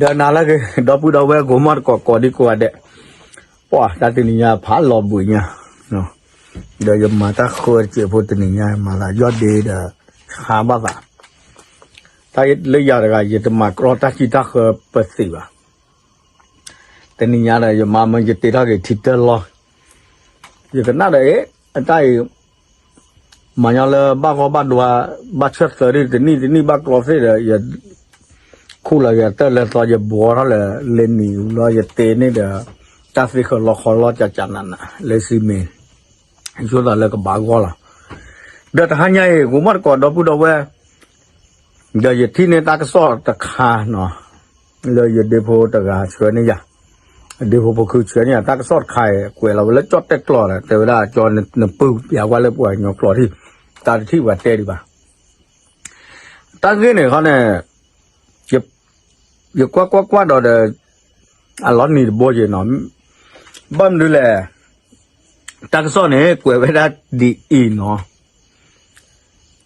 ဒီးနၤလၢအဂ့ၤ ဒီပုၢ်ဒီဝဲၢ်ကိးမံၤတကိးကိးဒံကိးဂၤဒဲး, ပှၤတၢ်တနံၤညါဖးလီၤဘှံးညါ, ဒီးယမၤတၢ်ဃၢတစဲးဖိတနံၤညါ ယမၤသးယီၢ်ဒ့ဒီး ဆါဘၣ်သး, တၢ်လၢယၤတဂၤ ယတမၤကြီတၢ်ခံတၢ်ဃၢပသ့ၣ်ဘၣ်. တနံၤညါဒီး ယမါမၢယတ့ထီၣ်က့ၤထံတၢၢ်လီၢ်, ယကနၣ်ဒီး အ့ အတၢ်အံၤ မၤညီလၢဘၣ်ဂီၢ်ဘၣ်ဒွါ, ဘၣ်ဆၢၣ်သၢဒ်တနံၣ်တနံၣ်ဘၣ်ကျီသ့ၣ်ဒီး ယ ခူၣ်လီၤယတၢၢ်လၢသီ ယဘှီထီၣ်လၢလ့နံၤလီၤ ယတ့န့ၢ်ဒီး တၢ်သ့ဃၢၤလီၤခီလီၤကၠးကၠးနးနး လၢစံမ့ၢ် ယဆိသးလၢကဘၣ်ဂီၢ်လီၤ. ဒီးတဟါညါအံၤ ကိးမံၤတကိးဒီပုၢ်ဒီဝဲၢ်, ဒီးယထံၣ်န့ၢ်တၢ်ကစီၣ်တခါနီၤ, လၢယဒ့ဖိတဂၤဆှၢန့ၢ်ယၤ, ဒ့ဖိဖိခုဆှၢန့ၢ်ယၤ တၢ်ကစီၣ်တခါအံၤ ကွဲးလီၤဝဲလၢကၠီၣ်တဲၣ်ကျိာ်ဒီး တဲဝဲဒၣ်ကၠီနပုၢ်ပျးကွၢ်လၢပှၤကညီကျိာ်ထံၣ်, တၢ်တထံၣ်ပှၤတဲဒံးဘၣ်. တၢ်ဂ့ၢ်န့ၣ်ခီန့ၣ် ယကွၢ်ကွၢ်ကွၢ်ဒီးဒီး အလီၤနံၤတဘိက့ၤနီၤ, ဘၣ်မနုၤလဲၣ်, တၢ်ကစီၣ်န့ၣ် ကွဲးဝဲဒၣ်ဒ်အံၤနီၤ,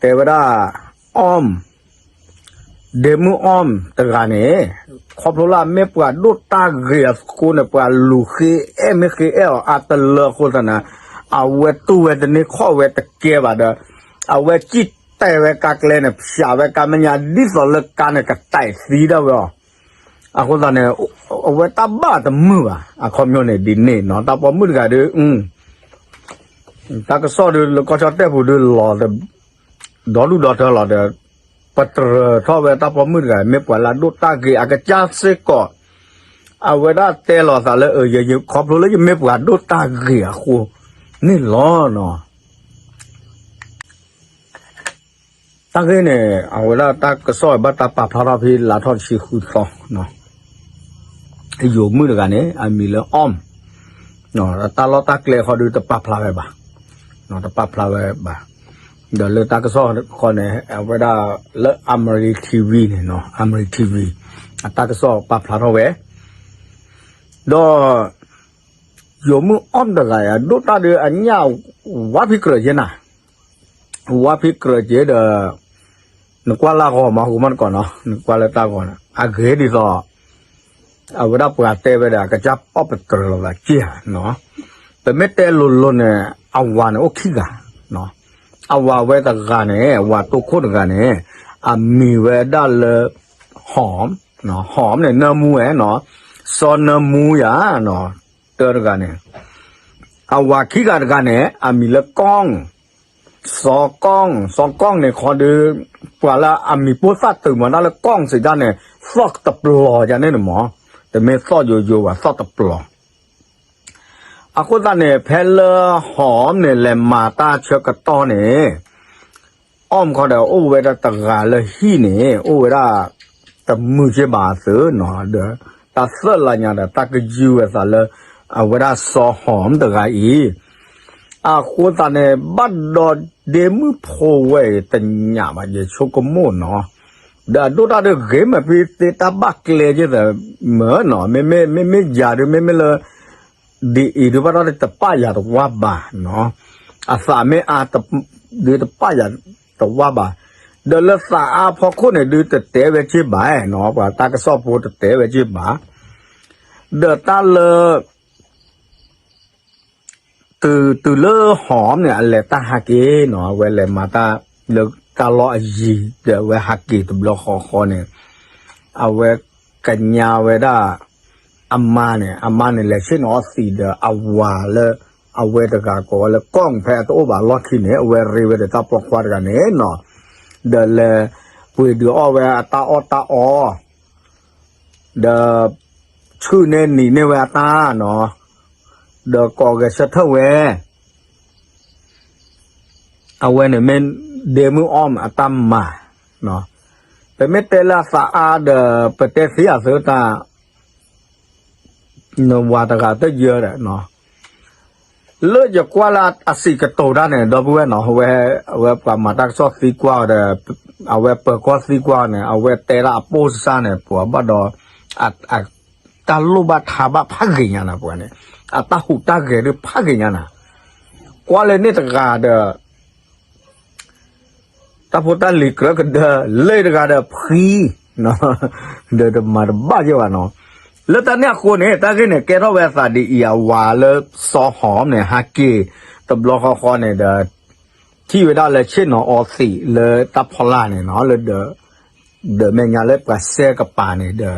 တဲဝဲဒၣ် အီၣ်မ် ဒ့မုၣ်အီၣ်မ်တဂၤန့ၣ် ခီဖျိလၢအမ့ၢ်ပှၤဒိၣ်တၢ်ဂ့ၤအဃိန့ၣ် ပှၤလူၤဃ့အဲၣ်မ့ၢ်ဃ့အဲၣ်အီၤ အါတလၢအဃိသတးန့ၣ် အဝဲတူၢ်ဝဲတန့ၢ်ခီၣ်ဝဲတကဲဘၣ်ဒီး အဝဲစံၣ်တဲာ်ဝဲကါကျဲန့ၣ် ဖျးဝဲကါမဲာ်ညါ ဒ်သိးလၢကါန့ၣ်ကတဲာ်သံဒၣ်ဝဲအီၤ. အဃိသတးန့ၣ် အဝဲတၢ်ဘၣ်တမုာ်ဘၣ် အခီပညီန့ၣ်ဒ်န့ၣ်နီၤ တၢ်ပိာ်မုၣ်တဂၤဒီး တၢ်ကစီၣ်ဒီးလၢကီၢ်ကၠီၣ်တဲၣ်ပူၤဒီးလီၤ ဒီဒူၣ်ဒီထၢလီၤဒီး ပတြၢၤထီၣ်ဝဲတၢ်ပိာ်မုၣ်တဂၤ မ့ၢ်ပှၤလၢအဒိၣ်တၢ်ဂ့ၤအကစၢ်စ့ၢ်ကီး, အဝဲဒၣ်တဲလီၤသးလၢ ယခီဖျိလၢယမ့ၢ်ပှၤဒိၣ်တၢ်ဂ့ၤအဃိန့ၣ်လီၤ. တၢ်ဂ့ၢ်န့ၣ် အဝဲဒၣ်တၢ်ကစီၣ်ဘၣ်တၢ်ပာ်ဖျါထီၣ်ဖဲလါထီၣ်တဆံဃုသီ ယိၤမုၣ်တဂၤန့ၣ် အမံၤလၢ အီၣ်မ် တၢ်လီၢ်တၢ်ကျဲဃီဒီးတပာ်ဖျါဝဲဘၣ်, တပာ်ဖျါဝဲဘၣ်, ဒီးလၢတၢ်ကစီၣ်ဃီန့ၣ် အဝဲဒၣ်လၢ Amari TV န့ၣ် Amari TV အတၢ်ကစီၣ်ပာ်ဖျါထီၣ်ဝဲ, ဒီး ယိၤမုၣ်အီၣ်မ်တဂၤအံၤ အဒိၣ်တၢ်ဒီးအညၣ်ဝါဖံးကြၢးက့ၤနၤ ဝါဖံးကြၢးက့ၤဒီး နကွၢ်လၢအဂီၢ်မး ဟူမးတကိးနီၤ နကွၢ်လၢတၢ်ဂီၢ်န့ၣ် အဂ့ၤဒ်သိး အဝဲဒၣ်ပှၤတဲဝဲဒီး အကစၢ်အီၣ်ပတြၢၤလီၤသးက့ၢ်ဧါနီၤ, ပမ့ၢ်တဲလိၤလိၤန့ၣ် အဝၤန့ၣ်အိၣ်ခံဂၤ, အဝၤဝဲတဂၤန့ၣ် အဝၤတိခိၣ်တဂၤန့ၣ် အမံၤဝဲဒၣ်လၢ ဟီၣ်မ်, ဟီၣ်မ်န့ၣ် နၢမူဝဲနီၤ, စီၤနၢမူယၤနီၤ, တၢတဂၤန့ၣ် အဝၤခံဂၤတဂၤန့ၣ် အမံၤလၢကီၢ်, စီၤကီၢ်, စီၤကီၢ်န့ၣ်ခီဒီး ပှၤလၢအမံၤပိၢ်သၣ်တုၤမၤတၢ်လၢကီၢ်စံးတၢ်န့ၣ် သီၣ်တပျီၤယၤန့ၣ်န့ၣ်မး, တမ့ၢ်သီၣ်ယိယိဘၣ် သီၣ်တပျီၤ. အဃိသတးန့ၣ် ဖဲလၢဟီၣ်မ်န့ၣ် လဲၤမၤတၢ်ဆၢကတီၢ်န့ၣ် အီၣ်မ်ခီဒီး အိၣ်ဝဲဒၣ်တဂၤလၢဟံၣ်န့ၣ် အိၣ်ဝဲဒၣ် တမုာ်က့ဘၣ်အသုးနီၤ, ဒီးတၢ်သၢလါညါဒီး တၢ်ကယုၢ်ဝဲသးလၢ အဝဲဒၣ်စီၤဟီၣ်မ်တဂၤအံၤ, အဃိသတးန့ၣ် ဘၣ်ဒီးဒ့မုၣ်ဖိဝဲအံၤတညၣ်ဘၣ် ယဆိကမိၣ်နီၤ, ဒီးအဒိၣ်တၢ်ဒီးဂ့ၤမးဖဲသ့တၢ်ဘၣ်ကျဲက့သးမၢနီၤ, မ့မ့ၢ်ယၤဒုး မ့မ့ၢ်လၢ ဒ်အံၤဒုးဘၣ်ထီၣ်တပာ်ယၤတဝါဘၣ်နီၤ, အသးမ့ၢ်အါ ဒုးတပာ်ယၤတဝါဘၣ်, ဒီးလၢသးအါဖီခိၣ်န့ၣ် ဒုးတတဲဝဲက့ဘၣ်နီၤ, ပှၤတၢ်ကစီၣ်ဖိတတဲဝဲက့ဘၣ်, ဒီးတၢ်လၢ တုၤလၢဟီၣ်မ်န့ၣ် အလဲၤတၢ်ဟးက့ၤနီၤ, အဝဲလဲၤမၤတၢ်လၢတၢ်လီၢ်အယံၤ ဒီးအဝဲဟးက့ၤတဘျီဃီဃီန့ၣ်, အဝဲကညးဝဲဒၣ် အမါန့ၣ်, အမါန့ၣ် လဲၤဆ့ၣ်နီၤအီၣ်သံးဒီးအဝၤလၢ အဝဲတဂၤကိးဝဲလၢကီၢ် ဖဲအတအိၣ်ဘၣ်အလီၢ်ခံန့ၣ် အဝဲရ့ဝဲဒီးတၢ်ပိာ်ခွါတဂၤန့ၣ်နီၤ, ဒီးလဲၤပှ့ၤဒုးအီၣ်ဝဲအတၢ်အီၣ်တၢ်အီ ဒီး ဆူၣ်န့ၢ်နံၤန့ၢ်ဝဲအတၢ်နီၤ, ဒီးကိးဂဲၤဆၢထၢၣ်ဝဲ, အဝဲန့ၣ်မ့ၢ်ဒ့မုၣ်အီၣ်မ်အတၢ်မၤ, ပမ့ၢ်တဲလၢအသးအါဒီး ပတဲသ့အသုတၢ် နဝၤတဂၤတယၢဒီး လၢယကွၢ်လၢအစံးကတိၤတၢ်န့ၣ် ဒီပုၢ်ဝဲၢ်နီၤ, အဝဲပှၤမၤတၢ်ကစီၣ်သံကွၢ်အီၤဒီး အဝဲပၢၤကီၢ်သံကွၢ်အီၤန့ၣ် အဝဲတဲဒၣ်အပိၢ်စၢ်န့ၣ် ပှၤဘၣ်ဒီး တၢ်လိၣ်ဘၣ်ထါဘၣ်ဖးဂ့ၤညါနၤ ပှၤန့ၣ်, အတၢ်ဟူးတၢ်ဂဲၤဒုးဖးဂ့ၤညါနၤ, ကွၢ်လၢန့ၣ်တဂၤဒီး တၢ်ဖိတၢ်လံၤကြၢးကဒၢ လၢတဂၤဒီးဖှံ ဒီးတမၤတဘၣ်ယဲၢ်ဘၣ်နီၤ. လၢတၢ်န့ၣ်အဃိန့ၣ် တၢ်ဂ့ၢ်န့ၣ် ကဲထီၣ်ဝဲအသးဒ်အံၤ အဝၤလၢစီၤဟီၣ်န့ၣ် ဟးက့ၤ တဘျီဃီဃီန့ၣ်ဒီး ထံၣ်ဝဲဒၣ်လၢဆ့ၣ်နီၤအီသံးလၢတၢ်ဖီလာ်န့ၣ်နီၤ လၢ ဒီးမဲာ်ညါလၢပှၤစဲကပၤန့ၣ်ဒီး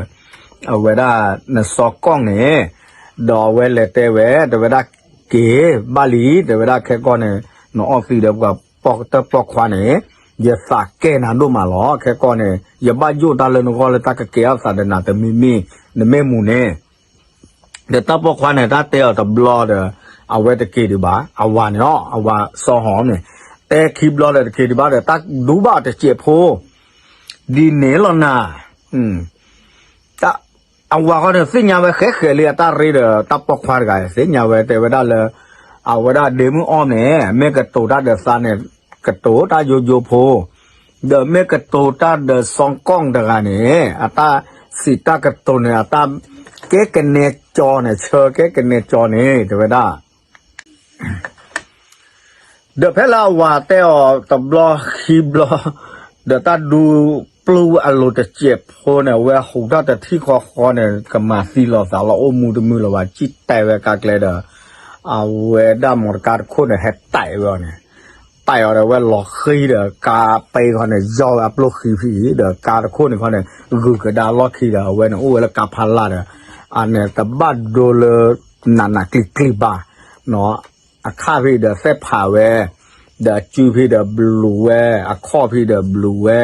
အဝဲဒၣ်နစီၤကီၢ်န့ၣ် ဒီးအဝဲလဲၤတဲဝဲ တဲဝဲဒၣ်က့ၤဘၣ်လံ တဲဝဲဒၣ်ခဲကီၢ်န့ၣ် နအီသံးဒီးပှၤပိာ်ကတၢၢ်ပိာ်ခွါန့ၣ် ယသးကဲနၤဒိၣ်မးလီၤ. ခဲကီၢ်န့ၣ် ယဘၣ်ယိၣ်တၢ်လၢနဂီၢ်လၢတၢ်ကကဲထီၣ်သးဒီးနၤတမံၤမံၤ နမ့ၢ်မူၤန့ၣ် ဒီးတၢ်ပိာ်ခွါန့ၣ် တၢ်တဲအီၤတဘျီဒီး အဝဲတက့ၤဒံးဘၣ် အဝၤန့ၣ်လီၤ အဝၤစီၤဟီၣ်န့ၣ် တဲခံဘျီဒီးတက့ၤဒံးဘၣ်ဒီး တၢ်ဒူဘၣ်အီၤတစဲးဖိ ဒ်န့ၣ်လီၤနၤ အဝၤဃီန့ၣ် သ့ၣ်ညါဝဲဃဲဃဲလံအတၢ်ရ့ဒီးတၢ်ပိာ်ခွါတဂၤ သ့ၣ်ညါဝဲတဲဝဲဒၣ်လၢ အဝဲဒၣ်ဒ့မုၣ်အီၣ်န့ၣ် မ့ၢ်ကတိၤတၢ်ဒီးသးန့ၣ် ကတိၤတၢ်ယိယိဖိ ဒီးမ့ၢ်ကတိၤတၢ်ဒီးစီၤကီၢ်တဂၤန့ၣ် အတၢ်စံးတၢ်ကတိၤန့ၣ် အတၢ်ကဲကနဲကၠီန့ၣ် ဆၢကဲကနဲကၠီန့ၣ် တဲဝဲဒၣ် ဒီးဖဲလၢအဝၤတဲအီၤတဘျီခံဘျီ ဒီးတၢ်ဒူပျူၢ်အလိၤတစဲးဖိန့ၣ် အဝဲဟူးထီၣ်တထံၣ်ဃီဃီန့ၣ် ကမၤသံလီၤသးလီၤအိၣ်မူတမုာ်လၢၤဘၣ် စံၣ်တဲၤဝဲကါကျဲဒီး အဝဲဒၣ်မီတကါတခိၣ်န့ၣ် ဟဲတဲာ်ဝဲအီၤန့ၣ် တဲာ်အီၤဒီးဝဲလီၤဃံၤဒီး ကါပဲဃီန့ၣ် ယီၢ်ဝဲအပျိၢ်ဃံၤဖံးဒီး ကါတခိၣ်န့ၣ်ခီန့ၣ် ဂုၤကဒါလီၢ်ခံဒီး အဝဲန့ၣ်အိၣ်ဝဲလၢကါဖီလာ်ဒီး အန့ၣ်တဘၣ်ဒိလၢ နးနးကျံၤကျံၤဘၣ် အခၣ်ဖံးဒီးသဲၣ်ဖးဝဲ ဒီးအစုဖံးဒီးဘျုးဝဲ အခီၣ်ဖံးဒီးဘျုးဝဲ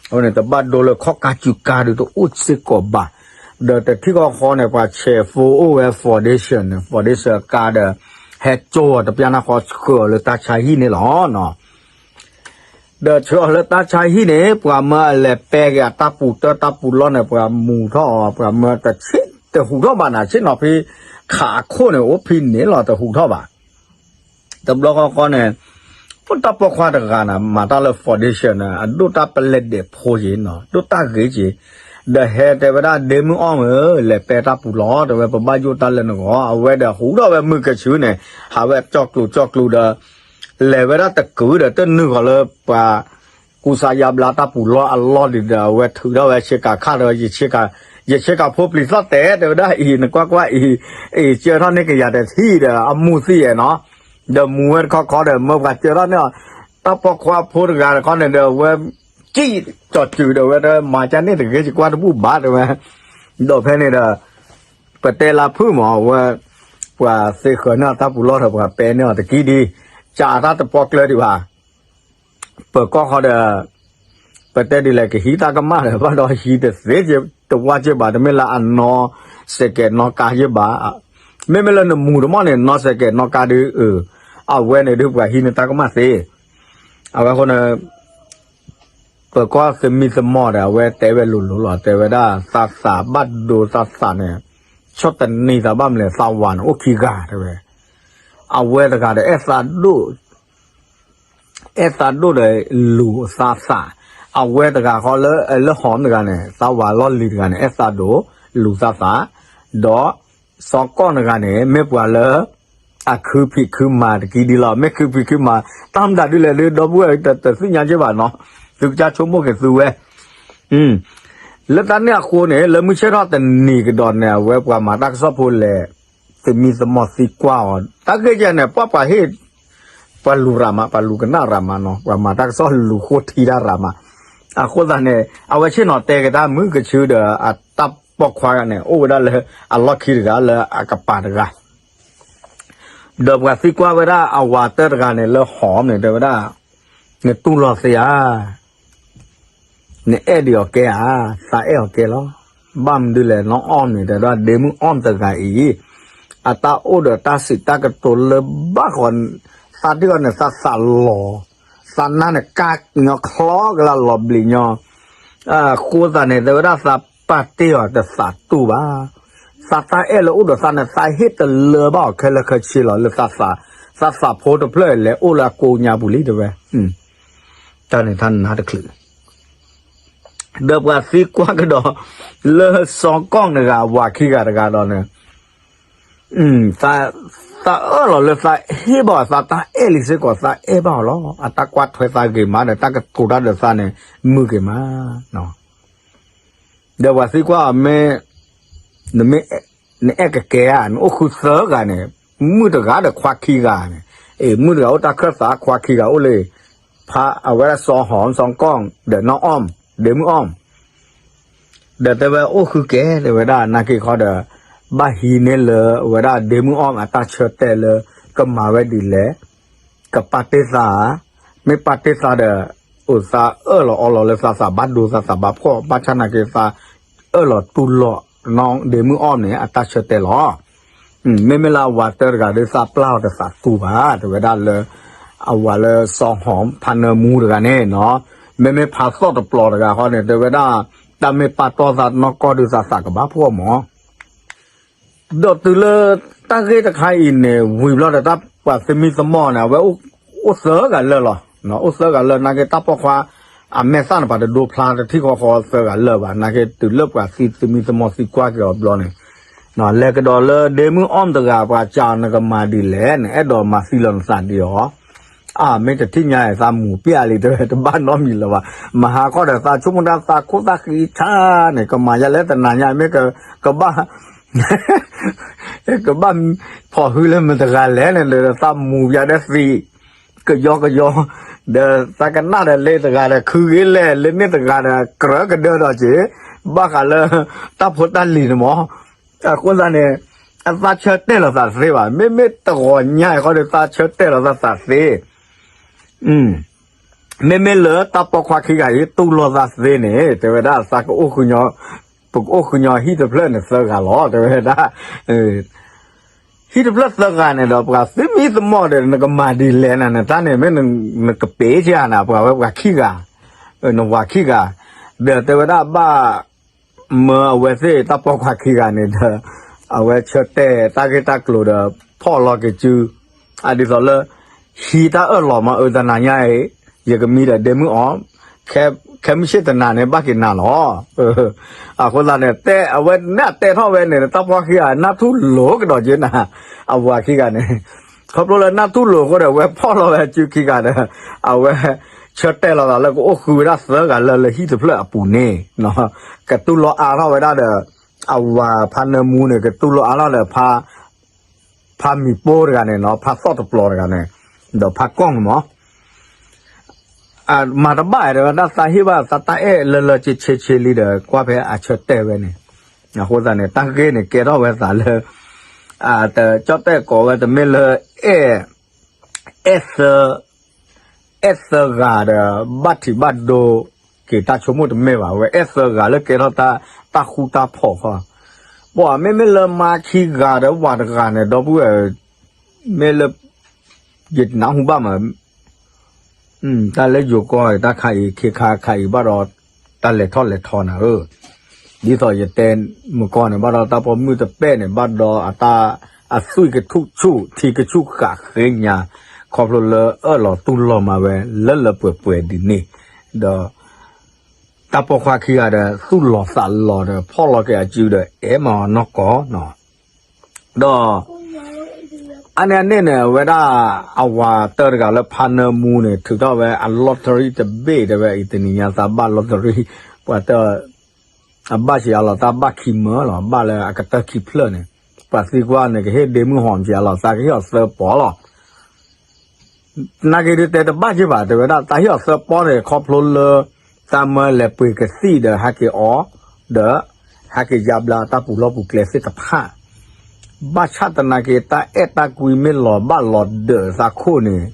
အဝဲန့ၣ်တဘၣ်ဒိလၢခီၣ်ကါစုကါဒုးတအိၣ်စ့ၢ်ကီးဘၣ် ဒီးတထံၣ်ဃီဃီန့ၣ် ပှၤဆဲးဖိအိၣ်ဝဲ foundation န့ၣ် foundation ကါဒီး ဟဲကၠိအီၤတပျၢ်နၢ်ဃီဆှၢအီၤလၢတၢ်ဆါဟံၣ်န့ၣ်လီၤ. ဒီးဆှၢအီၤလၢတၢ်ဆါဟံၣ်န့ၣ် ပှၤမၢအလဲၤပဲက့ၤအတၢ်ပူၤတၢၢ်တၢ်ပူၤလီၢ်န့ၣ် ပှၤမူၤထီၣ်အီၤ ပှၤမၢတဆ့ၣ်တဟူးထီၣ်ဘၣ်နၤ ဆ့ၣ်နီၤဖံခးအခိၣ်န့ၣ် အိၣ်ဖံန့ၣ်လီၤတဟူးထီၣ်ဘၣ်. တဘျီဃီဃီန့ၣ် ပတၢ်ပိာ်ခွါတဂၤန့ၣ် မၤတၢ်လၢ foundation န့ၣ် အဒိၣ်တၢ်ပလဲဒဲးဖိက့ၤနီၤ ဒိၣ်တၢ်ဂ့ၤက့ၤ ဒီးဟဲတဲဝဲဒၣ်ဒ့မုၣ်အီၣ်ဧၢ လဲၤပဲတၢ်ပူၤလီၤ တဲဝဲ ပဘၣ်ယိၣ်တၢ်လၢနဂီၢ် အဝဲဒီးဟူးထီၣ်ဝဲမုၢ်ကဆူန့ၣ် ဟးဝဲကၠီကျူၤကၠီကျူၤဒီး လဲၤဝဲဒၣ်တကုာ်ဒီးတနုာ်ဃီၤလၢပှၤ ကူစါယါဘျါတၢ်ပူၤလီၢ်အလီၢ်ဒံးဒီး အဝဲထုးထီၣ်ဝဲဆ့ကၤခါဒီး ယဆ့ကၤဖိပျံၤသီၣ်တဲာ် တဲဝဲဒၣ်အံၤ နကွၢ်ကွၢ်အံၤ အံၤကၢထီၣ်န့ၢ်ကယၤတထံၣ်ဒီး အမူၤသံအဲၣ်နီၤ ဒီးမူၤဝဲတခီခီဒီး မၢပှၤကၢထီၣ်န့ၢ်အီၤ တၢ်ပိာ်ခွါဖိတဂၤတခီန့ၣ်ဒီး အဝဲကံၣ်ကၠီၤစုၤဒီး အဝဲတဲမၤကၢန့ၢ်တဂ့ၤ ယကွၢ်တဘူၣ်ဘၣ်တဲဝဲ ဒီးဖဲန့ၣ်ဒီး ပတဲလၢဖုၣ်မး အဝဲ ပှၤသ့ဃၢၤန့ၢ်အီၤတၢ်ပူၤလီၢ်ဒီး ပှၤပဲန့ၢ်အီၤတကံၢ်ဒံး ကးတၢ်တပီၢ်ကျၢၤဒံးဘၣ် ပၢၤကီၢ်ဃီဒီး ပတဲဒ်လဲၣ် ကဟံးတၢ်ကမၣ်ဒီး ဘၣ်ဒီးဟံးတသ့ တဝါက့ဘၣ် တမ့ၢ်လၢအနီၣ်စဲးကဲးနီၣ်ကါယ့ဘၣ်. မ့မ့ၢ်လၢနမူၤတမီၢ်န့ၣ် နီၣ်စဲးကဲးနီၣ်ကါဒုး အဝဲန့ၣ်ဒုး ပှၤဟံးန့ၢ်တၢ်ကမၣ်သ့. အဝဲဃိန့ၣ် ပၢၤကီၢ်သမံသမိးဒီး အဝဲတဲဝဲလိၤလိၤလီၤ တဲဝဲဒၣ် သးသးဘၣ်ဒိသးသးန့ၣ် ဆီၣ်သနံးသးဘၣ်မလဲၣ် သးဝၤန့ၣ် အိၣ်ခံဂၤတဲဝဲ အဝဲတဂၤဒီးအဲၣ်သးဒိၣ် အဲၣ်သးဒိၣ်ဒီးလူၤသးသး, အဝဲတဂၤဃီလၢ လၢဟီၣ်တဂၤန့ၣ် သးဝၤလီၢ်လံၤတဂၤန့ၣ် အဲၣ်သးဒိၣ်လူၤသးသး, ဒီးစီၤကီၢ်တဂၤန့ၣ် မ့ၢ်ပှၤလၢ အခုဖံးခုမၤတကံဒ်လီၤ. မ့ၢ်ခုဖံးခုမၤ တၢ်မတၤဒ်လဲၣ်ဒ် ဒီပုၢ်ဝဲၢ်တသ့ၣ်ညါက့ဘၣ်နီၤ, သုကစၢ်ဆိကမိၣ်က့ၤသုဝဲ လၢတၢ်န့ၣ်အဃိန့ၣ် လၢမုၢ်ဆ့ၣ်ထီၣ်တနံၤကဒီးန့ၣ် အဝဲပှၤမၤတၢ်ကစီၣ်ဖိလဲၣ် သမံသမိးသံကွၢ်အီၤ တၢ်ဂ့ၢ်ကဲန့ၣ် ပှၤပှၤဟ့ၣ် ပှၤလူၤရၤမး ပှၤလူၤကနၣ်ရၤမးနီၤ ပှၤမၤတၢ်ကစီၣ်လူၤဃိထံတၢ်ရၤမး, အဃိသတးန့ၣ် အဝဲဆ့ၣ်နီၤတဲက့ၤတၢ်မုၢ်ကဆူဒီး အတၢ်ပိာ်ခွါန့ၣ် အိၣ်ဝဲဒၣ်လၢအလီၢ်ခံတဂၤ လၢအကပၤတဂၤ ဒီးပှၤသံကွၢ်ဝဲဒၣ်အဝၤတၢၢ်တဂၤန့ၣ် လၢဟီၣ်န့ၣ် တဲဝဲဒၣ် နတူၢ်လိာ်သ့ဧါ, နအဲၣ်ဒံးအီၤကဲဧါ, သးအဲၣ်အီၤကဲလီၤ. ဘၣ်မနုၤလဲၣ် နီၢ်အီၣ်န့ၣ် တဲဝဲဒၣ် ဒ့မုၣ်အီၣ်တဂၤအံၤ အတၢ်အိၣ်ဒီးတၢ်စံးတၢ်ကတိၤလၢဘၣ်ဃီ သးဒ်အီၤန့ၣ် သးသးလီၤ, သးနါန့ၣ်ကါညီချီကလၢလီၤဘျံးညီ အဃိသတးန့ၣ် တဲဝဲဒၣ်သးပာ်တ့ၢ်အီၤတသးတူၢ်ဘၣ်. သးတၢ်အဲၣ်လၢအိၣ်ဒီးသးန့ၣ် သးဟ့ၣ်တလၢဘၣ်အီၤခဲလၢာ်ခဲဆ့လီၤ လၢသးသး, သးသးဖိတဖျၢၣ်လဲၤအိၣ်လၢအကိးညါပူၤလံတဲဝဲ, တၢ်န့ၣ်တၢ်နါတချုး ဒီးပှၤသံကွၢ်ကဒီး လၢစီၤကီၢ်တဂၤ ဝၤခံဂၤတဂၤဒီးန့ၣ် သးအၢၣ်လီၤလၢသးဟ့ၣ်ဘၣ်အီၤ သးတၢ်အဲၣ်လံစ့ၢ်ကီး သးအဲၣ်ဘၣ်အီၤလီၤ. အတၢ်ကွၢ်ထွဲသးဂ့ၤမးဒီး တၢ်ကတိၤတၢ်ဒီးသးန့ၣ် မုာ်ဂ့ၤမး. ဒီးပှၤသံကွၢ်အီၤမ့ၢ် နမ့ၢ် နအဲၣ်ကကဲဧါ, နအိၣ်ဃုသၢဂၤန့ၣ်, မုၣ်တဂၤဒီးခွါခံဂၤန့ၣ်, အ့ၣ် မုၣ်တဂၤအိၣ်တၢ်ခၢၣ်သး ခွါခံဂၤအိၣ်လၢ ဖါအဝဲဒၣ်စီၤဟီၣ် စီၤကီၢ် ဒီးနီၢ်အီၣ် ဒ့မုၣ်အီၣ် ဒီးတဲဝဲအိၣ်ဃုကဲ တဲဝဲဒၣ် နာ်က့ခီဒီး ဘၣ်ဟံးန့ၢ်လၢအဝဲဒၣ်ဒ့မုၣ်အီၣ်အတၢ်ဆၢတဲာ်လၢ ကမၤဝဲဒ်လဲၣ်, ကပာ်တ့ၢ်သးဧါ, မ့ၢ်ပာ်တ့ၢ်သးဒီး အိၣ်သးအၢၣ်လီၤအီလီၤလၢသးသးဘၣ်ဒိသးသးဘၣ်ဖှီၣ် ဘၣ်ဆၣ်နာ်က့သး အၢၣ်လီၤတူၢ်လိာ် နီၢ်ဒ့မုၣ်အီၣ်န့ၣ် အတၢ်ဆၢတဲာ်လီၤ. မ့မ့ၢ်လၢအဝၤတၢတဂၤဒီးသးပျၢ်အီၤတသးတူၢ်ဘၣ် တဲဝဲဒၣ်လၢ အဝၤလၢစီၤဟီၣ်ဖါနၢမူတဂၤန့ၣ်နီၤ, မ့မ့ၢ်ဖါသီၣ်တပျီၤတဂၤဃီန့ၣ် တဲဝဲဒၣ် တၢ်မ့ၢ်ပာ်တီၢ်သးနီၢ်ကီၢ်ဒုးသးသးကဘၣ်ဖှီၣ်မး ဒီးတုၤလၢ တၢ်ဂ့ၢ်တခါအံၤန့ၣ် ဝံၤဘျီဒီးတၢ်ပှၤသမံသမိးန့ၣ် အဝဲအိၣ်သၢဂၤလၢာ်လီၤ. အိၣ်သၢဂၤလၢာ် နာ်က့တၢ်ပိာ်ခွါ အမဲာ်သၣ်န့ၣ် ပှၤတဒိဖျါတထံၣ်ဃီဃီသၢဂၤလၢာ်ဘၣ် နာ်က့တုၤလၢပှၤသံသမံသမိးသံကွၢ်က့ၤအီၤဘျီန့ၣ် လဲၤကဒီးလၢဒ့မုၣ်အီၣ်တဂၤ ပှၤစံးနကမၤဒ်လဲၣ် နအဲၣ်ဒိးမၤသံလီၤနသးဒံးအီၤ အါ မ့ၢ်တထံၣ်ညါအံၤသးမူၤပျၢ်လံ တဲဝဲတဘၣ်နီတမံၤလၢၤဘၣ်, မဟါခီဒီးသးဆိကမိၣ်တၢ်သးခိၣ်သၣ်ဃံဆါန့ၣ် ကမၤယၤလဲၣ်တနၤညါ မ့ၢ်ကဘၣ် ကဘၣ်ဖီၣ်ဟုလၢမတၤတဂၤလဲၣ်န့ၣ် ဒီးသးမူၤပျၢ်ဒီးသံ ကယီကယီ, ဒီးသးကနၣ်ဒီးလၢတဂၤဒီးခုဂ့ၤလဲၣ် လၢန့ၣ်တဂၤဒီးကြၢးကဒၢဒီးက့ၤ, ဘၣ်ဃးလၢ တၢ်ဖိတၢ်လံၤန့ၣ်မး, အဃိသတးန့ၣ် အသးဆၢတဲာ်လီၤသးသ့ဘၣ် မ့မ့ၢ်တဂီၤညါအံၤဃီဒီးသးဆၢတဲာ်လီၤသးသးသ့ မ့မ့ၢ်လၢတၢ်ပိာ်ခွါခံဂၤအံၤ တူၢ်လိာ်သးသ့န့ၣ် တဲဝဲဒၣ်သးကအိၣ်ဃုာ်ညီ ပကအိၣ်ဃုာ်ညီဟံၣ်တဖျၢၣ်န့ၣ်သၢဂၤလီၤ တဲဝဲဒၣ်, ဟံၣ်တဖျၢၣ်သၢဂၤန့ၣ်ဒီး ပှၤသမံသမိးဒီး နကမၤဒ်လဲၣ်နၤ နတၢ်န့ၣ်မ့ၢ်နကပ့ၤကနၤ ပှၤဝဲပှၤခံဂၤ, နဝၤခံဂၤ, ဒီးတဲဝဲဒၣ်ဘၣ် မၢအဝဲသ့ၣ်တၢ်ပိာ်ခွါခံဂၤန့ၣ်ဒီး အဝဲဆၢတဲာ်တၢ်ဂ့ၢ်တၢ်ကျိၤဒီး ဖီၣ်လီၤက့ၤစု, အဒ်သိးလၢ ဟံးတၢ်အၢၣ်လီၤမၤအၢတနၤညါအံၤ, ယကမံဒီးဒ့မုၣ်အီၣ်, ခဲမုၢ်ဆ့ၣ်တနၤန့ၣ် ဘၣ်က့ၤနၤလီၤ. အဃိသတးန့ၣ် တဲအဝဲန့ၣ်အတဲထီၣ်ဝဲန့ၣ် တၢ်ပိာ်ခွါခံဂၤ နၢ်ထူၣ်လိာ်ကဒီးက့ၤနၤ, အဝၤခံဂၤန့ၣ် ခီဖျိလၢနၢ်ထူၣ်လိာ်အဃိဒီး အဝဲဖီၣ်လီၤဝဲစုခံဂၤဒီး အဝဲ ဆၢတဲာ်လီၤသးလၢကအိၣ်ဃုာ်ဝဲဒၣ်သၢဂၤလၢာ်လၢဟံၣ်တဖျၢၣ်အပူၤန့ၣ်, ကတူၢ်လိာ်အါထီၣ်ဝဲဒၣ်ဒီး အဝၤဖါနၢမူန့ၣ် ကတူၢ်လိာ်အါထီၣ်ဒီး ဖါမံၤပိၢ်တဂၤန့ၣ်နီၤ ဖါသီၣ်တပျီၤတဂၤန့ၣ်, ဒီးဖါကီၢ်န့ၣ်မး မၤတဘၣ်တဲဝဲဒၣ်သးဟ့ၣ်ဘၣ်သးတၢ်အဲၣ်လၢလၢဆ့ဆ့ဆ့လံဒီး ကွၢ်ဖဲအဆၢတဲာ်ဝဲန့ၣ်, အဃိသတးန့ၣ် တၢ်ဂ့ၢ်န့ၣ်ကဲထီၣ်ဝဲသးလၢ တကၠီၣ်တဲၣ်ကိးဝဲတမ့ၢ်လၢ အဲၣ်သၢ အဲၣ်သၢဂၤဒီး ဘၣ်ထံးဘၣ်ဒိက့ၤတၢ်ဆိကမိၣ်တမ့ၢ်ဘၣ်, အဝဲအဲၣ်သၢဂၤလၢကဲထီၣ်တၢ်ဃူတၢ်ဖိးဃီ, ပှၤမ့မ့ၢ်လၢမါခံဂၤဒီးဝၤတဂၤန့ၣ် ဒီပုၢ်ဝဲၢ် မ့ၢ်လၢ ယနၢ်ဟူဘၣ်မး တၢ်လၢယိၤကီၢ်တၢ်ခါအံၤ ခ့ခါခါအံၤဘၣ်ဒီး တၢ်လဲၤထီၣ်လဲၤထီနၤဧၢ, ဒ်သိးယတဲမုၢ်ကီၢ်န့ၣ် ဘၣ်ဒီးတၢ်ပိာ်မုၣ်တပဲၣ်န့ၣ် ဘၣ်ဒီးအတၢ် အသွံၣ်ကဆူၣ်ဆူၣ် ထံကဆူၣ်ဃာ်ဃ့ညါ, ခီဖျိလၢအၢၣ်လီၤတူၢ်လိာ်မၤဝဲ လၢလၢပှဲၤပှဲၤဒ်န့ၣ်, ဒီး တၢ်ပိာ်ခွါခံဂၤဒီး သူၣ်လီၤသးလီၤဒီး ဖီၣ်လီၤက့ၤအစုဒီး အဲၣ်မၤအီၤနီၢ်ကီၢ်နီၤ, ဒီး အါန့ၢ်အန့ၣ်န့ၣ် အဝဲဒၣ် အဝၤတၢတဂၤလၢဖါနၢမူန့ၣ် ထုးထီၣ်ဝဲအ lottery တဘ့ၣ်တဲဝဲ အံၤတနံၤညါသးဘၣ် lottery ပှၤတ အဘၣ်ဆံးအလီၤ တၢ်ဘၣ်ခံမၢလီၤ ဘၣ်လၢအကတၢၢ်ခံဖျၢၣ်န့ၣ်, ပှၤသံကွၢ်န့ၣ် ကဟ့ၣ်ဒ့မုၢ်ဟီၣ်မဆံးအလီၤ သးကဟ့ၣ်အီၤသၢပီလီၤ နာ်က့ဒုးတဲတဘၣ်က့ဘၣ် တဲဝဲဒၣ် သးဟ့ၣ်အီၤသၢပီန့ၣ် ခီဖျိလၢ သးမၢလဲၤပှ့ၤကသံၣ်ဒီးဟဲက့ၤအီၤ, ဒီး ဟဲက့ၤယါဘျါတၢ်ပူၤလီၢ်ပူၤကျဲသ့ၣ်တဖၣ်, ဘၣ်ဆၣ်သနာ်က့ တၢ်အဲၣ်တၢ်ကွံမ့ၢ်လီၤဘၣ်လီၤဒၢးသးခိၣ်န့ၣ်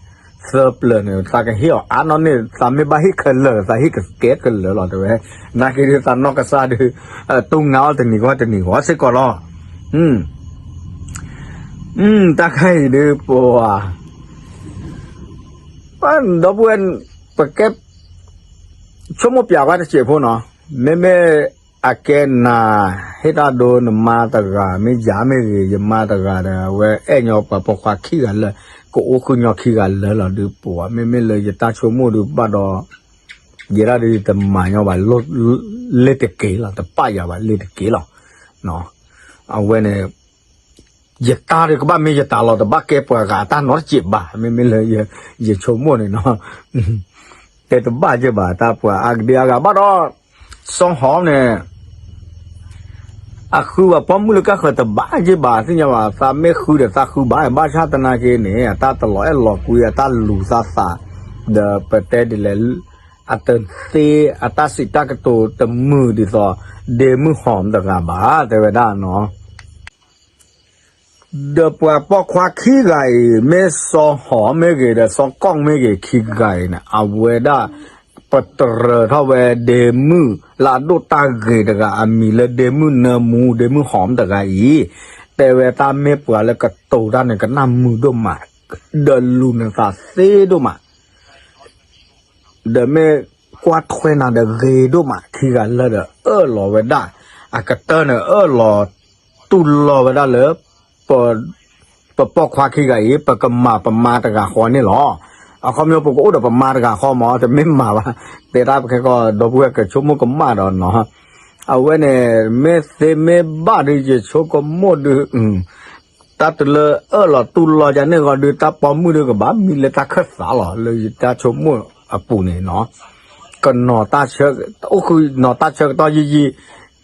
သၢပျၢၤန့ၣ် သးကဟ့ၣ်အီၤအါနီၢ်န့ၣ် သးမ့ၢ်ဘၣ်ဟ့ၣ်ခဲလၢာ် သးဟ့ၣ်ကကဲခဲလၢာ်လီၤ တဲဝဲ, နာ်က့ဒုးသးနီၢ်ကစၢ်ဒုး တူၢ်ငါအီၤတနံၤဂီၢ်တနံၤဂီၢ်စ့ၢ်ကီးလီၤ တၢ်ခါအံၤဒုးပှၤ ဒီပုၢ်ဝဲၢ် ပကဲ ဆိကမိၣ်ပျးကွၢ်တစဲးဖိနီၤ, မ့မ့ၢ်အကဲနၤ ဟ့ၣ်တၢ်ဒိနမါတဂၤ မ့ၢ်ယၤမ့ၢ်ဂ့ၤ ယမါတဂၤဒီး အဝဲအဲၣ်ညီပှၤပိာ်ခွါခံဂၤလၢာ် ကအိၣ်ဃုာ်ညီခံဂၤလၢာ်လီၤဒုးပှၤ မ့မ့ၢ်လၢယတၢ်ဆိကမိၣ်ဒုးဘၣ်ဒီး ယဲဒၣ်ဒုးယတမၤညီဘၣ် လ့ၣ်တက့ၢ်လီၤ တပာ်ယၤဘၣ်လ့ၣ်တက့ၢ်လီၤ, အဝဲန့ၣ် ယတၢ်ဒုးကဘၣ်မ့ၢ်ယတၢ်လီၤ တဘၣ်ကဲပှၤဂၤအတၢ်နီတစဲးဘၣ် မ့မ့ၢ်လၢ ယဆိကမိၣ်န့ၣ်နီၤ, တဲတဘၣ်က့ဘၣ် တၢ်ပှၤအါကဒံအါဂၤဘၣ်ဒီး စီၤဟီၣ်န့ၣ် အဃုဘၣ်ပိာ်မုၣ်လၢကၢ်ဃၢၤတဘၣ်က့ဘၣ် သ့ၣ်ညါဘၣ် သးမ့ၢ်ဃုဒီးသးဃုဘၣ် ဘၣ်ဆၣ်သနာ်က့န့ၣ် အတၢ်တလီၤအဲၣ်လီၤကွံ အတၢ်လူၤသးသး ဒီးပတဲဒ်လဲၣ် အတသ့ အတၢ်စံးတၢ်ကတိၤတမုာ်ဒ်သိး ဒ့မုၣ်ဟီၣ်တဂၤဘၣ် တဲဝဲဒၣ်နီၤ. ဒီးပှၤပိာ်ခွါခံဂၤအံၤ မ့ၢ်စီၤဟီၣ်မ့ၢ်ဂ့ၤ ဒီးစီၤကီၢ်မ့ၢ်ဂ့ၤ ခံဂၤအံၤန့ၣ် အဝဲဒၣ် ပတရၢထီၣ်ဝဲဒ့မုၣ်လၢအဒိၣ်တၢ်ဂ့ၤတဂၤ အမံၤလၢဒ့မုၣ်နၢမူ ဒ့မုၣ်ဟီၣ်တဂၤအံၤ တဲဝဲတၢ်မ့ၢ်ပှၤလၢကတိၤတၢ်န့ၣ် ကနၣ်မုာ်ဒိၣ်မး ဒီးလူၤနသးသ့ဒိၣ်မး ဒီးမ့ၢ်ကွၢ်ထွဲနၤဒီးဂ့ၤဒိၣ်မး ခံဂၤလၢာ်ဒီးအၢၣ်လီၤဝဲဒၣ် အကတၢၢ်န့ၣ်အၢၣ်လီၤတူၢ်လိာ်ဝဲဒၣ်လၢ ပပိာ်ခွါခံဂၤအံၤ ပကမၤပမါတဂၤဃီန့ၣ်လီၤ. အခီပညီပကအိၣ်ဒီးပမါတဂၤဃီမး တမ့ၢ်မၤဘၣ် တဲတၢ်ပခဲကီၢ် ဒီပုၢ်ဝဲၢ်ကဆိကမိၣ်ကမၣ်ဒီးနီၤ အဝဲန့ၣ် မ့ၢ်သ့မ့ၢ်ဘၣ်ဒုး ယဆိကမိၣ်ဒုး တၢ်တုၤလၢအၢၣ်လီၤတူၢ်လိာ်ယၤန့ၣ်ဂီၤဒုး တၢ်ပိာ်မုၣ်ဒုးကဘၣ်မံလၢတၢ်ခၢၣ်သးလီၤ လၢယတၢ်ဆိကမိၣ်အပူၤန့ၣ်နီၤ ကနီၤတၢ်ဆၢ အိၣ်ဃုနီၤတၢ်ဆၢကတီၢ်ယံာ်ယံာ်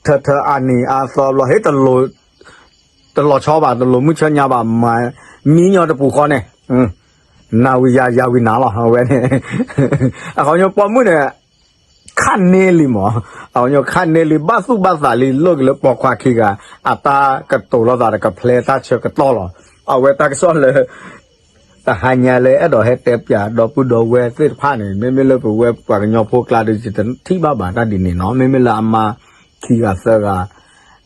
ထၢထၢအါနံၤအါသီဘျီ ဟ့ၣ်တလိၤ တလီၤဆီဘၣ် တလိၤမုၢ်ဆၢညါဘၣ် မၤ မံညီတပူၤဃီန့ၣ် နၤဝံၤယၤ ယၤဝံၤနၤလီၤ အဝဲန့ၣ် အခီပညီပိာ်မုၣ်န့ၣ် ခါန့ၢ်လံမး အခီပညီခါန့ၢ်လံ ဘၣ်သူၣ်ဘၣ်သးလံ လိၣ်က့ၤလၢပိာ်ခွါခံဂၤ အတၢ်ကတိၤလိာ်သးဒီးကဖျဲတၢ်ဆၢကတီၢ်လီၤ. အဝဲတၢ်ကစီၣ်လၢ တဟါညါလၢအဲၣ်ဒိးဟဲတဲပၠးဒီပုၢ်ဒီဝဲၢ်သ့ၣ်တဖၣ်န့ၣ် မ့မ့ၢ်လၢပဝဲပှၤကညီဖိကျါဒီး ယတထံၣ်ဘၣ်ဘၣ်တၢ်ဒ်န့ၣ်နီၤ မ့မ့ၢ်လၢအမါခံဂၤသၢဂၤ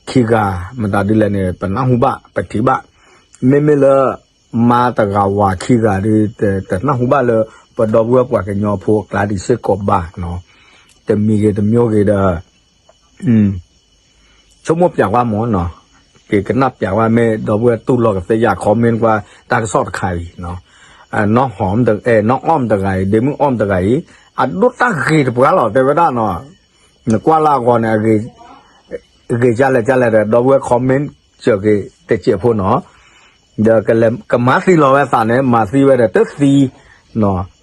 ခံဂၤ မတၤဒ်လဲၣ်န့ၣ် ပနၢ်ဟူဘၣ် ပထံၣ်ဘၣ် မ့မ့ၢ်လၢ မါတဂၤဝၤခံဂၤဒီး တနၢ်ဟူဘၣ်လၢ ပဒီပုၢ်ဝဲၢ်ပှၤကညီဖိအကျါဒ်စ့ၢ်ကီးဘၣ်နီၤ တမံၤဂ့ၤတမံၤဂ့ၤဒီး ဆိကမိၣ်ပၠးကွၢ်မးနီၤ က့ၤကနၣ်ပၠးကွၢ် မ့ၢ်ဒီပုၢ်ဝဲၢ်တူၢ်လိာ်ကသ့ယၤ comment ကွၢ်တၢ်ကစီၣ်တခါအံၤ နီၢ်ဟီၣ် နီၢ်အီၣ်တဂၤအံၤ ဒ့မုၣ်အီၣ်တဂၤအံၤ အဒိၣ်တၢ်ဂ့ၤတပှၤလီၤ တဲဝဲဒၣ်နီၤ နကွၢ်လၢအဂီၢ်န့ၣ် အဂ့ၤကလဲၣ်ကလဲၣ်ဒီး ဒီပုၢ်ဝဲၢ် comment စၢၤက့ၤတစဲးဖိနီၤ ဒီးကမၤသံလီၤဝဲသးန့ၣ် မၤသံဝဲဒီးတသံ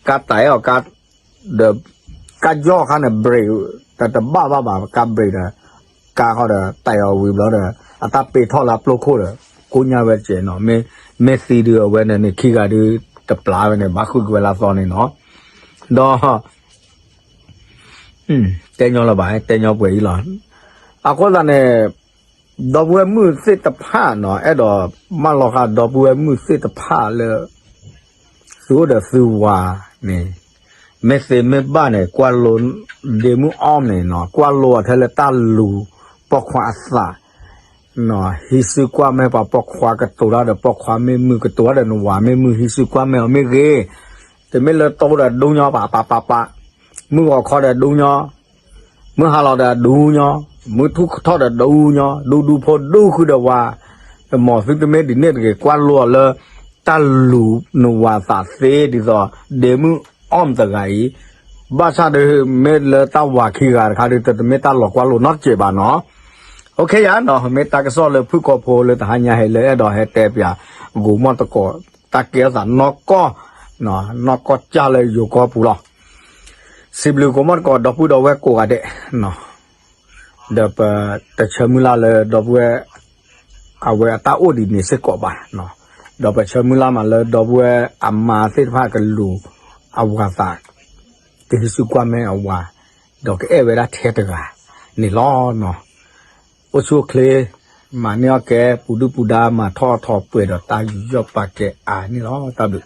ကါတဲာ်အီၤကါ ဒီး ကါယီၣ်ခါန့ၣ် brake တဘၣ်ဘၣ်ဘၣ် ကါ brake ဒီး ကါဃီဒီးတဲာ်အီၤဝံၤဘျီဒီး အတၢ်ပ့ၤထီၣ်လၢအပျိခိၣ်ဒီး ကိညါဝဲတစဲးနီၤ မ့ၢ်သံဒုးအဝဲန့ၣ်န့ၣ် ခံဂၤဒုးတပျးဝဲန့ၣ် ဘၣ်ဃုာ်က့ၤဝဲလၢအသီန့ၣ်နီၤ ဒီး တဲညီလၢၤဘၣ် တဲညီပှဲၤအံၤလီၤ. အဃိသတးန့ၣ် ဒီပုၢ်ဝဲၢ်မုၣ်သ့ၣ်တဖၣ်နီၤ အဲၣ်ဒိးမၢလီၤဃာ် ဒီပုၢ်ဝဲၢ်မုၣ်သ့ၣ်တဖၣ်လၢ သုအိၣ်ဒီးသုဝၤန့ၣ် မ့ၢ်သ့မ့ၢ်ဘၣ်န့ၣ် ကွၢ်လိ ဒ့မုၣ်အီၣ်န့ၣ်နီၤ ကွၢ်လိအီၤထဲလၢတၢ်လူၤပိာ်ခွါအသး ဟံးစုကွၢ်မဲာ်ပှၤပိာ်ခွါကတိၤတၢ်ဒီးပိာ်ခွါမ့ၢ်မုာ် ကတိၤတၢ်ဒီးနဝၤမ့ၢ်မုာ် ဟံးစုကွၢ်မဲာ်အီၤမ့ၢ်ဂ့ၤ, တမ့ၢ်လၢတိၢ်ဒီးဒူညီ ပၤပၤပၤပၤ, မုၢ်ဂီၤခီဒီးဒူညီ, မုၢ်ဟါလီၤဒီးဒူညီ, မုၢ်ထူၣ်ကထီၣ်ဒီးဒူညီ, ဒူဒူဖိဒူဃုာ်ဒီးဝၤ, မ်သုတမ့ၢ်ဒ်န့ၣ်တဂ့ၤ ကွၢ်လိအီၤလၢ တၢ်လူၤနဝၤသးသ့ဒ်သိး ဒ့မုၣ်အီၣ်တဂၤအံၤ, ဘၣ်ဆၣ်ဒီးမ့ၢ်လၢတၢ်ဝၤခံဂၤတခါဒီး တမ့ၢ်တၢ်လီၤကွၢ်လိနီတစဲးဘၣ်နီၤ. အိၣ်ခ့ယါနီၤ မ့ၢ်တၢ်ကစီၣ်လၢဖုၣ်ကိာ်ဖိလၢတဟါညါဟဲလၢအဲၣ်ဒိးဟဲတဲပၠး ဂိၤမီၢ်တကိး တၢ်ကဲထီၣ်သးနီၢ်ကီၢ်, နီၢ်ကီၢ်ကၢ်လၢယိၤကီၢ်ပူၤလီၤ. စံးဘျုးဂိၤမီၢ်တကိး ဒီပုၢ်ဒီဝဲၢ်ကိးဂၤဒဲး ဒီးပတဆၢမုၢ်လၢ်လၢဒီပုၢ်ဝဲၢ် အဝဲအတၢ်အိၣ်ဒ်န့ၣ်စ့ၢ်ကီးဘၣ်, ဒီးပဆၢမုၢ်လၢ်မးလၢဒီပုၢ်ဝဲၢ်အမါသ့ၣ်တဖၣ်ကလူၤအဝၤသး, ကဟံးစုကွၢ်မဲာ်အဝၤ, ဒီးကအဲၣ်ဝဲဒၣ်ထဲတဂၤန့ၣ်လီၤ. အိၣ်ဆူၣ်အိၣ်ချ့ မၤန့ၢ်အီၣ်ကဲ ပူၤဒုၣ်ပူၤဒါ မၤထီၣ်ထီၣ်ပှဲၤဒီးတၢ်ယူးယီၣ်ပာ်ကဲအါန့ၣ်လီၤ. တၢ်ဘျုး